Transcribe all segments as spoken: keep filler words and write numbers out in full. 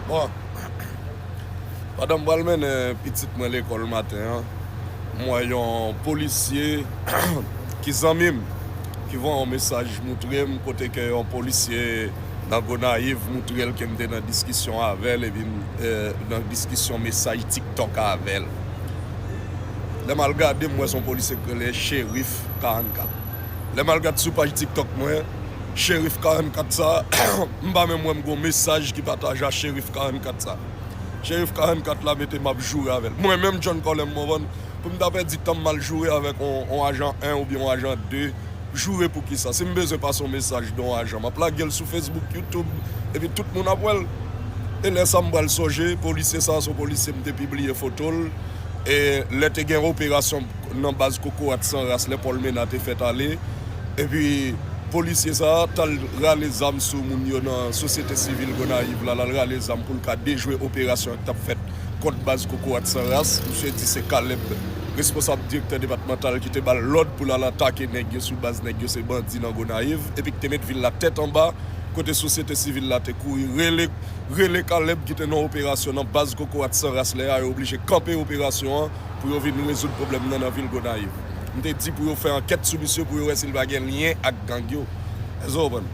Bon, pandan m pral mennen pitit mwen lekòl maten an, m wè yon polisye ki zanmi m, ki voye yon mesaj moutre m kote ke yon polisye nan Gonayiv moutre l ke m te nan diskisyon avè l, epi m, eh, nan diskisyon mesaj TikTok avè l. Lè m al gade, m wè se yon polisye ki rele Cherif karannkat. Lè m al gad sou paj TikTok mwen, Cherif karannkat sa, m pa menm wè m gon mesaj ki pataje a Cherif karannkat sa. Cherif karannkat la mete m ap joure avè l. Mwen menm, John Colem Morvan, pou m ta pèdi tan m al joure avèk on, on ajan en oubyen on ajan de, joure pou kisa? Si m bezwen pase yon mesaj de yon ajan, m ap lage l sou Facebook, YouTube, epi tout moun ap wè l. E lè sa m pral sonje, polisye sa a se yon polisye m te pibliye foto l. E lè te gen operasyon nan baz Kokorat San Ras, lè Paul Mena te fèt ale, epi polisye sa a t al rale zam sou moun yo nan sosyete sivil Gonayiv la, l al rale zam pou l ka dejwe operasyon k t ap fèt kont baz Kokorat San Ras. Misye di se Caleb, responsab direktè depatmantal, ki te ba l lòd pou l al atake nèg yo sou baz nèg yo se bandi nan Gonayiv, epi ki te met vil la tèt anba, kote sosyete sivil la te kouri rele, rele Caleb ki te nan operasyon nan baz Kokorat San Ras lè a, yo oblije kanpe operasyon an pou yo vin rezoud pwoblèm nan nan vil Gonayiv. M te di pou yo fè ankèt sou misye pou yo wè si l pa gen lyen ak gang yo. Èske w konprann?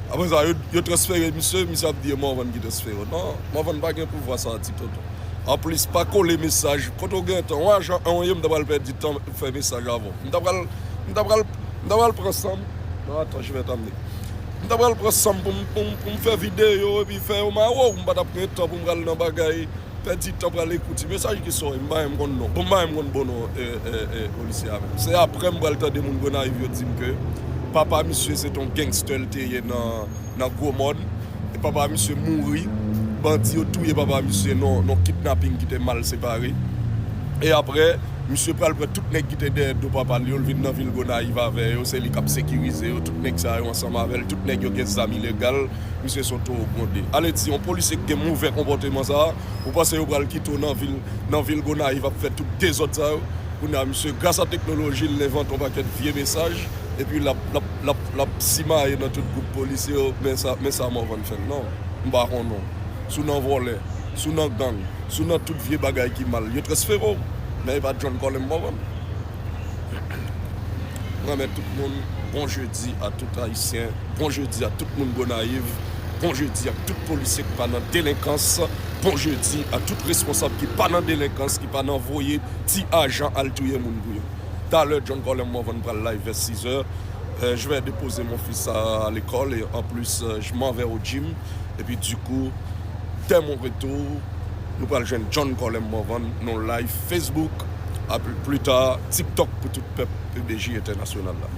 Apre sa, yo, yo transfere misye, misye ap di e Morvan ki transfere w. Non, Morvan pa gen pouvwa sa a, ti tonton. Anplis, pa kole mesaj. Kote w gen tan? Yon ajan en w ye, m ta pral pèdi tan fè mesaj avè w. M ta pral, m ta pral, m ta pral pran san m. Non, attends, je vais t'amener. M ta pral pran san m pou m, pou m, pou m fè videyo epi fè yo mare w. M pa t ap gen tan pou m pral nan bagay, pèdi tan pral ekri ti mesaj ki sòy. M pa menm konn non. Bon, m pa menm konn bon non, eh, eh, eh, polisye a menm. Se apre m pral tande moun Gonayiv yo di m ke papa misye se t on gangster l te ye nan, nan Gwo Mòn. E papa misye mouri. Bandi yo touye papa misye nan, nan kidnaping ki te mal separe. E apre, misye pral pran tout nèg ki te dèyè do papa l yo, l vin nan vil Gonayiv avè yo, se li k ap sekirize yo. Tout nèg sa yo ansanm avè l, tout nèg yo gen zam ilegal. Misye se yon towo gwonde. Ale di, yon polisye ki gen movè konpòteman sa a, ou panse yo pral kite w nan vil, nan vil Gonayiv ap fè tout dezòd sa yo? Kounye a, misye, gras a teknoloji, l envante yon pakèt vye mesaj, epi l ap, l ap, l ap, l ap simaye nan tout gwoup polisye yo, men sa, men sa Morvan fè l. Non, m pa konn non. Si w nan vòlè, si w nan gang, si w nan tout vye bagay ki mal, yo transfere w. Men e pa John Colem Morvan. Mwen renmen tout moun. Bon jedi a tout Ayisyen. Bon jedi a tout moun Gonayiv. Bon jedi a tout polisye ki pa nan delenkans. Bon jedi a tout responsab ki pa nan delenkans, ki pa nan voye ti ajan al touye moun pou yo. Talè, John Colem Morvan pral live vè sizè. Euh, je vais déposer mon fils à, à l'école et en plus, euh, je m'en vais au gym. Et puis du coup, dès mon retour, nou pral jwenn John Colem Morvan nan live Facebook, a pli, pli ta TikTok pou tout pèp P B J entènasyonal la.